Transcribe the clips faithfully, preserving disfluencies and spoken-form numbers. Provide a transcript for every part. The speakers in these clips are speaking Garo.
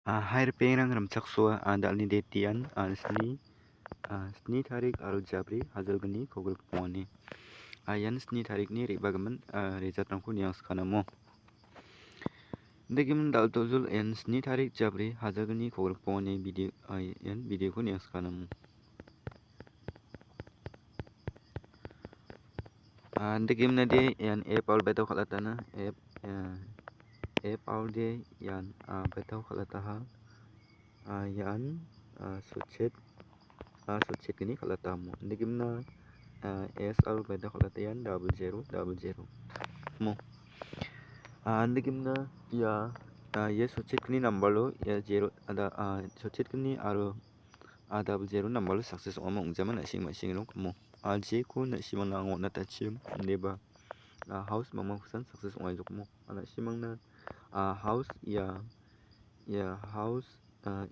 Ah, hai ripengrang rimchaksoa, ah, dal·ni date ian, ah, sni, ah, sni tarik aro jabri hajalgni kogrik bongani. Ah, ian sni tarikni re·bagimin, ah, result-rangko niangsikanamo. Indagimin dal·doljol ian sni tarik jabri hajalgni kogrik bongani video, ah, ian video-ko niangsikanamo. Ah, indagimin de ian F R betao kal·atana, F, ah, F R de ian, ah, betao kal·ataha. Ah, ian, ah, sotchet, ah, sotchet gni kal·atamo. Indagimna, ah, S R betao kal·ata ian double zero, double zero. Mo. Ah, indagimna ia, ah, ia sotchet gni number-o ia zero, ada, ah, sotchet gni aro, ah, double zero number-o success ong·ama ong·jama na·sing ma·sing rok mo. Ah, jeko na·simangna anga on·atachim, indeba, ah, house mangmangkosan success ong·aijokmo. Ah, na·simangna, ah, house ia, ia house, ah,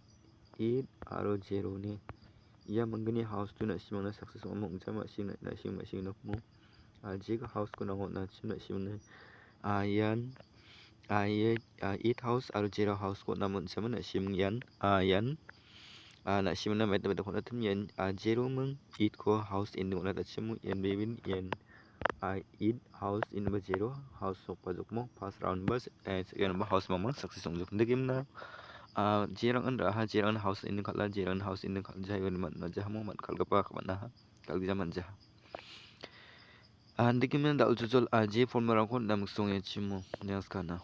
eight aro zero-ni. Ia manggni house-o na·simangna success ong·ama ong·jama na·sing, na·sing ma·sing nokmo. Ah, jeka house-ko nango on·achim na·simangna. Ah, ian, ah, ia, ah, eight house aro zero house-ko on·ama on·jama na·simang ian, ah, ian, ah, na·simangna meta meta on·atim ian, ah, zero ming eight-ko house ending on·atachimo ian bebin ian, ah, eight house inba zero house sokbajokmo. First round ba, eh, second round ba house mangmang success ong·jok. Indagimna, ah, jerangan raha, jerangan house ending kal·a, jerangan house ending kal·ja, ian man-, man·jahamo man-, kal·gipa man·aha, kal·gija man·jaha. Ah, indagimna dal·jojol, ah, je formula-rangko namgiksonge chimo, niangskana.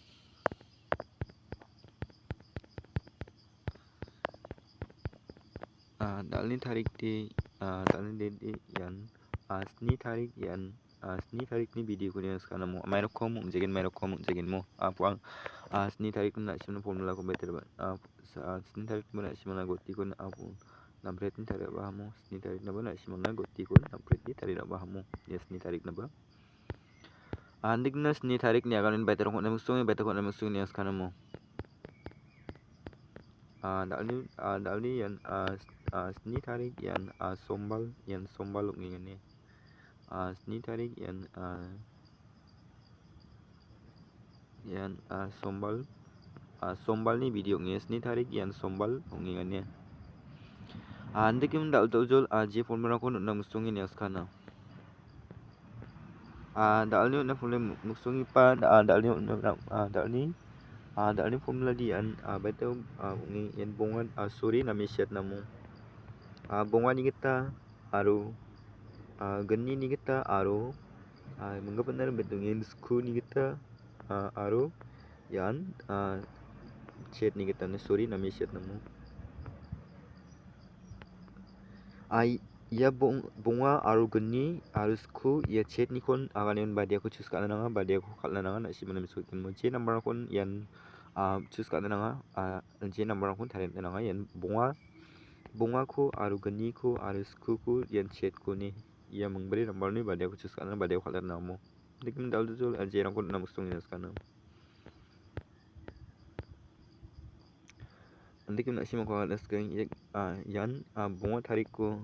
Ah, dal·ni tarik de, ah, dal·ni date de ian, ah, sni tarik ian, ah, sni tarikni video-ko niangskana mo. Mairokkom ong·jagin, mairokkom ong·jagin mo. Ah, puang, ah, sni tarikni na·simna formula-ko beterba. Ah, sa-, ah, sni tarikni na·simna gotiko na-, ah, pu-, nampretni tariaba hamo. Sni tariknaba na·simna gotiko nampretni tariaba hamo. Ia sni tariknaba. Andikna sni tarikni aganoni baitako on·a miksonge, baitako on·a miksonge niangskana mo. Ah, dal·ni, ah, dal·ni ian, ah, s-, ah, sni tarik ian, ah, sombal, ian sombal ong·engane. Ah, sni tarik ian, ah, ian, ah, sombal, ah, sombalni video ong·e, sni tarik ian sombal ong·engane. Ah, andikim dal·, dal·jol, ah, je formula-ko on·a miksonge niangskana. Ah, dal·ni on·a formula mi-, miksongipa, ah, dal·ni on·a, ah, dal·ni, ah, dal·ni formula-de ian, ah, baitao, ah, ong·e ian bonga, ah, sorry, name siatnamo. Ah, bongani gita aro, ah, gnini gita aro, ah, minggipa nara bedongen skuni gita, ah, aro ian, ah, chetni gita, sorry, name siatnamo. Ah, ia bong-, bonga aro gni aro sku ia chetnikon aganion badiako choose ka·na nanga, badiako kal·na nanga, na·simana misokenmo. Je number-rangkon ian, ah, choose ka·na nanga, ah, je number-rangkon tariatna nanga. Ian bonga, bongako aro gniko aro skuko ian chetko ine ia mingbri number-ni badiako choose ka·na, badiako kal·na nangamo. Andikim dal·dojol, ah, jerangko on·a miksonge niangskana. Andikim na·simako alatskeng, ia, ah, ian, ah, bonga tarikko,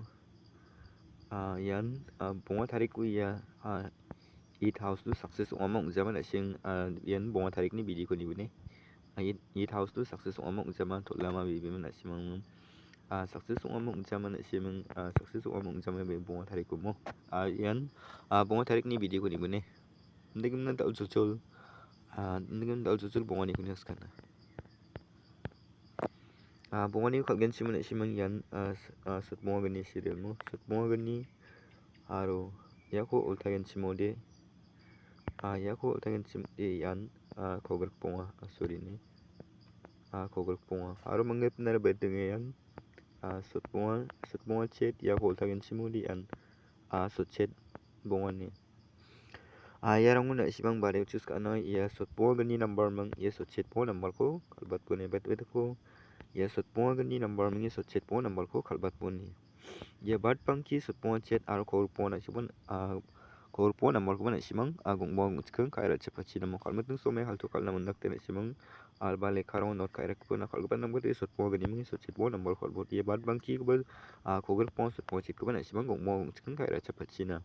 ah, ian, ah, bonga tarikko ia, ah, eight house-o success ong·ama ong·jama na·sing, ah, ian bonga tarikni video-ko nibine. Ah, eight, eight house-o success ong·ama ong·jama tol·ama bebema na·simang, ah, success ong·ama ong·jama na·simang, ah, success ong·ama ong·jama be bonga tarikko mo. Ah, ian, ah, bonga tarikni video-ko nibine. Indegimna dal·chol chol, ah, indegimna dal·chol chol bonganiko niangskana. Ah, bonganiko kal·genchimode na·simang ian, ah, s-, ah, sotbonga gni serial mo. Sotbonga gni aro iako oltagenchimode, ah, iako oltagenchimode ian, ah, kogrik bonga, ah, sorry ni. Ah, kogrik bonga. Aro manggipinara bedinge ian, ah, sotbonga, sotbonga chet iako oltagenchimode ian, ah, sotchet bongani. Ah, iarangko na·simang bario choose ka·na ia sotbonga gni number ming, ia sotchetbonga number-ko kal·batboni, bet-, betko. Ia sotbonga gni number ming, ia sotchetbonga number-ko kal·batboni. Ia bad bangki sotbonga chet aro kogrik bonga na·simang, ah, kogrik bonga number-koba na·simang, ah, gongbonga gung·chiking ka·e ra·chapachina mo. Kal·miting somoi halto kal·na man·dakde na·simang, alba lekkarango note ka·e rakgipa, na kal·gipa namgate sotbonga gni ming, sotchetbonga number-ko kal·bot. Ia bad bangkikoba, ah, kogrik bonga sotbonga chetkoba na·simang gongbonga gung·chiking ka·e ra·chapachina.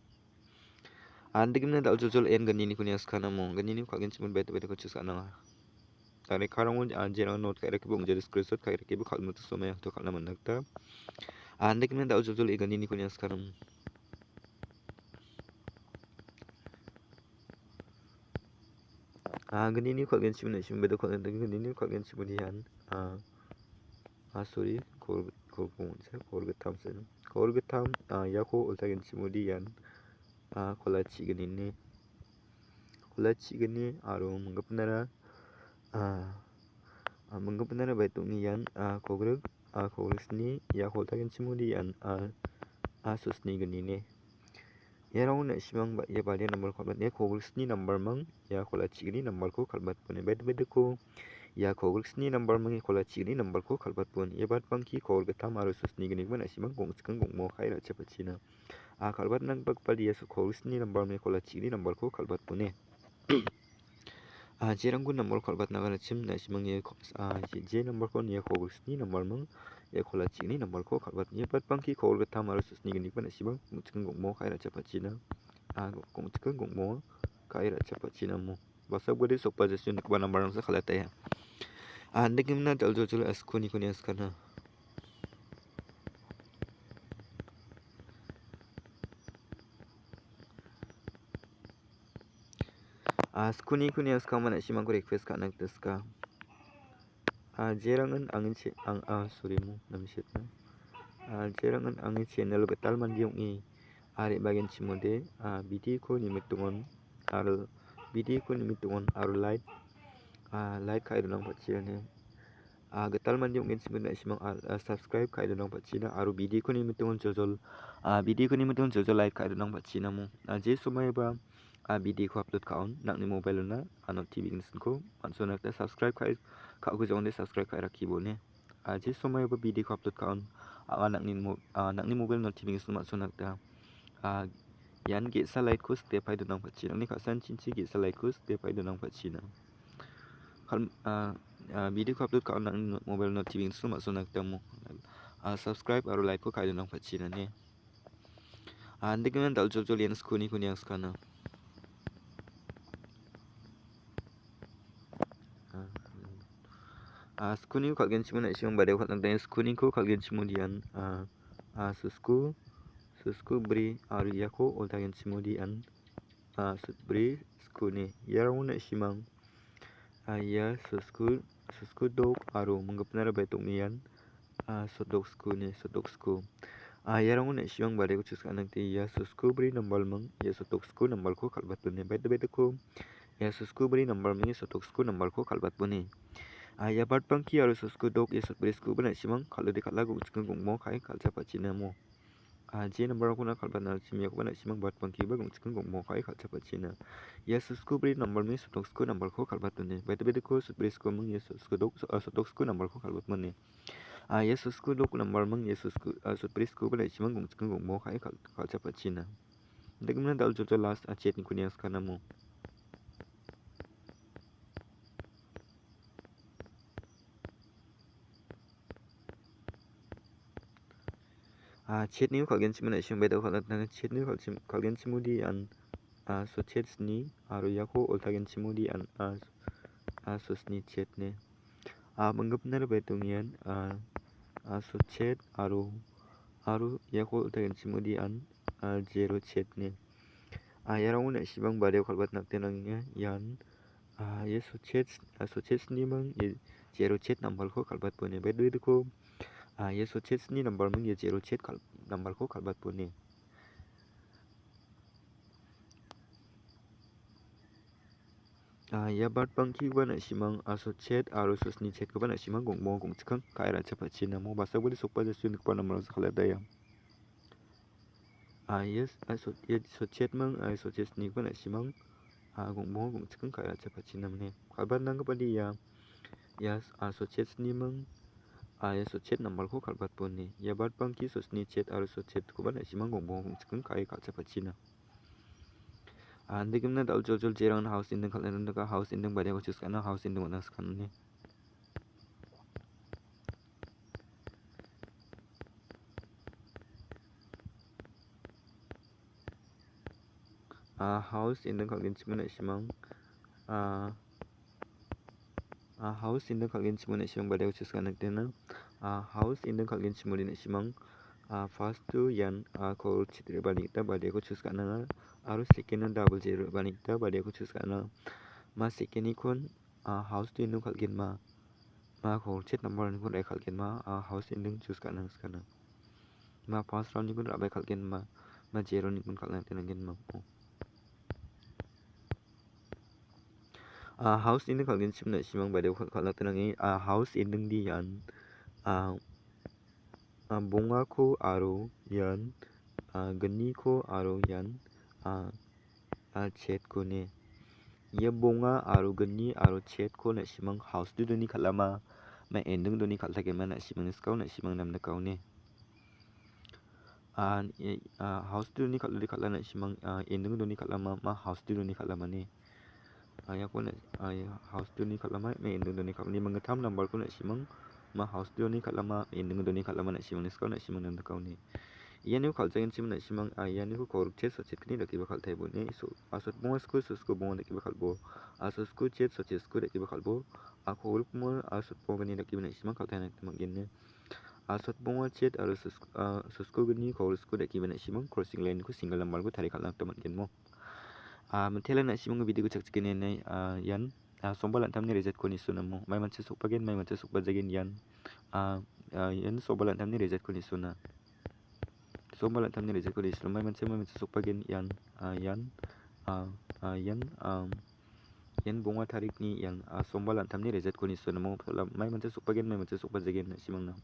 Andegimna dal·chol chol ian gniniko niangskana mo. Gniniko kal·genchimode bete beteko choose ka·na nanga. tarikarangko, ah, jerangan note ka·e rakkiba ong·jade screenshot ka·e rakkiba kal·mita somoi angto kal·na man·a gita. Ah, andakgimin da·o joljol iganini koniang skarang. Ah, gnini kal·genchim na·simang bedo kal·na dagi gnini kal·genchim ian, ah, ah, sorry, kor-, kor-, kor-, kor gittam sen. Kor gittam, ah, iako olta genchimode ian, ah, kolachi gnini. Kolachi gni aro minggipnara, ah, ah, minggipnara baitoni ian, ah, kogrik, ah, kogriksni iako olta genchimode ian, ah, ah, sosni gnini. Iarangko na·simang ba-, ia badia nambarko kal·bat, ia kogriksni nambarming, ia kolachi gni nambarko kal·batpon. Bed-, bediko ia kogriksni nambarming, ia kolachi gni nambarko kal·batpon. Ia badbangki kogrik gittam aro sosni gnigimin na·simang gongchiking gongmo ka·e ra·chapachina. Ah, kal·batna gipakgipa ia so-, kogriksni nambarming, ia kolachi gni nambarko kal·batpone. Ah, jerangko nambar kal·batna gana chim na·simang ia ko-, ah, je, je nambarko nia kogriksni nambarming, ia kolachi gni nambarko kal·bat. Ia badbangki kogrik gittam aro sosni gnigimin na·simang gongchiking gongmo ka·e ra·chapachina. Ah, gongchiking gongmo ka·e ra·chapachina mo. Basa gode sokba jesu nikba nambarangsa kal·ataia. Ah, andakgimin da·o joljol a skuniko niang skana. Ah, skuniko niang skama na·simangko request ka·na gita ska. Ah, jerangin angni che-, ang-, ah, sorry mo, namsetna. Ah, jerangin angni channel gital mande ong·e, ah, re·bagenchimode, ah, videoko nimitongon, aro videoko nimitongon, aro like, ah, like ka·e donangpachina. Ah, gital mande ong·genchimode na·simang, ah, ah, subscribe ka·e donangpachina, aro videoko nimitongon joljol, ah, videoko nimitongon joljol like ka·e donangpachina mo. Ah, je somoiba, ah, videoko upload ka·on, nang·ni mobile-ona, ah, notification-ko man·sona gita subscribe ka·e, ka·okjongde subscribe ka·e rakkibone. Ah, je somoiba videoko upload ka·on, ah, nang·ni mo-, ah, nang·ni mobile notification man·sona gita, ah, ian ge·sa like-ko step-ae donangpachina. Nangni ka·saanchichi ge·sa like-ko step-ae donangpachina. Kal-, ah, ah, videoko upload ka·on nang·ni no-, mobile notification man·sona gita mo-, ah, subscribe aro like-ko ka·e donangpachina ne. Ah, andakgimin da·o joljol ian skuniko niang skana. Ah, ah, skuniko kal·genchimode na·simang badia kal·na gita ia skuniko kal·genchimode ian, ah, ah, sosku, sosku bri aro iako olta genchimode ian, ah, sotbri skuni. Iarangko na·simang, ah, ia sosku, sosku dok aro minggipnara baitoni ian, ah, sotdok skuni, sotdok sku. Ah, iarangko na·simang badiako chis ka·na gita ia sosku bri nambalming, ia sotdok sku nambalko kal·batpone. Baita baitako ia sosku bri nambalming, ia sotdok sku nambalko kal·batpone. Ah, ia badbangki aro sosku dok, ia sotbri skuba na·simang kal·ode kal·a gongchiking gongmo ka·e kal·chapachina mo. Ah, je nambarangkona kal·batna chimiakoba na·simang badbangkiba gongchiking gongmo ka·e kal·chapachina. Ia sosku bri nambalming sotdok sku nambalko kal·batpone. Baita baitako sotbri skuming ia sotdok, ah, sotdok sku nambalko kal·batpone. Ah, ia sosku dok nambalming ia sosku, ah, sotbri skuba na·simang gongchiking gongmo ka·e kal-, kal·chapachina. Dakmina da·o joljol last, ah, chetniko niang skana mo. Ah, chetniko kal·genchimode na·simang baita kal·atna, chetniko kal·chim-, kal·genchimode ian, ah, sotchet sni aro iako olta genchimode ian, ah, ah, sosni chetne. Ah, minggipnara baitoni ian, ah, ah, sotchet aro, aro iako olta genchimode ian, ah, zero chetne. Ah, iarangko na·simang badia kal·batna gita nangenga ian, ah, ia sotchet, ah, sotchet sniming ia zero chet nambalko kal·batpone. Baita baitako, ah, ia sotchet sni nambalming ia zero chet kal-, nambalko kal·batpone. Ah, ia badbangkiba na·simang, ah, sotchet aro sosni chetkoba na·simang gongmo gongchiking ka·e ra·chapachina mo. Basa boli sokba jesu nikba nambalrangsa kal·ataia. Ah, yes, ah, so-, ia sotchetming, ah, sotchet snikoba na·simang, ah, gongmo gongchiking ka·e ra·chapachina mane. Kal·batna nanggipade ia, ia, ah, sotchet sniming, ah, ia sotchet nambalko kal·batpone. Ia badbangki sosni chet aro sotchetkoba na·simang gongmo gongchiking ka·e kal·chapachina. Ah, andakemna da·o joljol jerangna house ending kal·na randaka, house ending badiako chis ka·na, house ending on·a skana ne. Ah, house ending kal·genchimode na·simang, ah, Ah, house ending kal·genchimode na·simang badiako choose ka·na gita gnang. Ah, house ending kal·genchimode na·simang, ah, first-o ian, ah, call sheet re·baani gita badiako choose ka·na gnang. Aro second-o double zero re·baani gita badiako choose ka·na gnang. Ma second-nikon, ah, house-o ending kal·genma, ma call sheet number-nikon re·kal·genma, ah, house ending choose ka·na sikana. Ma first round-nikon ra·bae kal·genma, ma zero-nikon kal·na gita nanggenma. Ah, house ending kal·genchim na·simang badiako kal-, kal·na gita nangen. Ah, house ending-de ian, ah, ah, bongako aro ian, ah, gniko aro ian, ah, ah, chetko ne. Ia bonga aro gni aro chetko na·simang house-o doni kal·ama, ma ending-o doni kal·tagema na·simang niskao na·simang namnikaone. Ah, e, ah, house-o doni kal·ode kal·a na·simang, ah, ending-o doni kal·ama, ma house-o doni kal·amane. Ah, iako na-, ah, ia house-o doni kal·ama, ma ending-o doni kal·amane. Manggittam number-ko na·simang, ma house-o doni kal·ama, ending-o doni kal·ama na·simang niskao na·simang namnikaone. Ianiko kal·jagenchim na·simang, ah, ianiko korok chet sotchet gni dakeba kal·taibone. So, asot bonga sko, sosko bonga dakeba kal·bo. Asot sko chet sotchet sko dakeba kal·bo. Ako rikmo asot bonga gni dakeba na·simang kal·taina gita man·gen. Asot bonga chet aro sos-, ah, sosko gni korok sko dakeba na·simang crossing line-ko single number-ko tarie kal·na gita man·gen mo. Ah, mitela na·simang video-ko chakchikene, ah, ian, ah, sombal an·tamni result-ko nisona mo. Maimancha sokbagen, maimancha sokbajagen ian. Ah, ah, ian sombal an·tamni result-ko nisona. Sombal an·tamni result-ko nisona. Maimancha, maimancha sokbagen ian, ah, ian, ah, ah, ian, ah, ian bonga tarikni ian, ah, sombal an·tamni result-ko nisona mo. Maimancha sokbagen, maimancha sokbajagen na·simangna.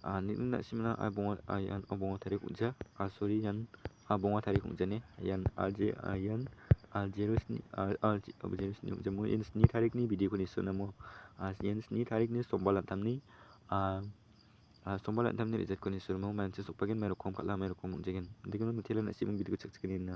Ah, nini na·simna, ah, bonga, ah, ian, ah, bonga tarik ong·ja. Ah, sorry, ian, ah, bonga tarik ong·jani. Ian, ah, je, ah, ian, ah, zero sni, ah, ah, je, ah, zero sni ong·jamo. Ian sni tarikni video-ko nisonamo. Ah, ian sni tarikni sombal an·tamni, ah, ah, sombal an·tamni result-ko nisonamo. Maimancha sokbagen, mairokom kal·a, mairokom ong·jagen. Indegeno mitela na·simang video-ko chakchikene nina.